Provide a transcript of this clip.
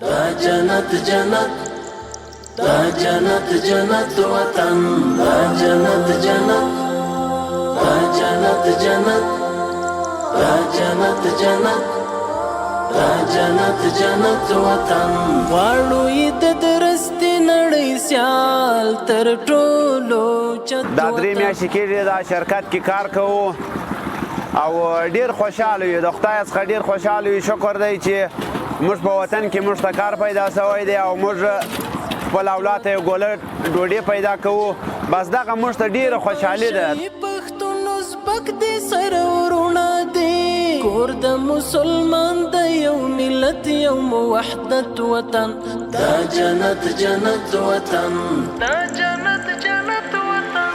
دا جنت جنت، دا جنت جنت وطن، دا جنت جنت، دا جنت جنت، دا جنت جنت، دا جنت جنت وطن. غواړو یې د درستې نړۍ سیال تر ټولو چت. دا 3 میاشتې کېږي دا شرکت کې کار کوو او ډیر خوشحاله یو، د خدای څخه ډیر خوشحاله یو. شکر دی چې موږ په وطن کې موږ ته کار پیدا شوی دی او موږ خپل اولاد ته یو ګوله ډوډۍ پیدا کوو. بس دغه موږ ته ډیره خوشحالي ده. پښتون ازبک دې سره وروڼه دي، کور د مسلمان د یو ملت یو وحدت وطن. دا جنت جنت وطن، دا جنت جنت وطن.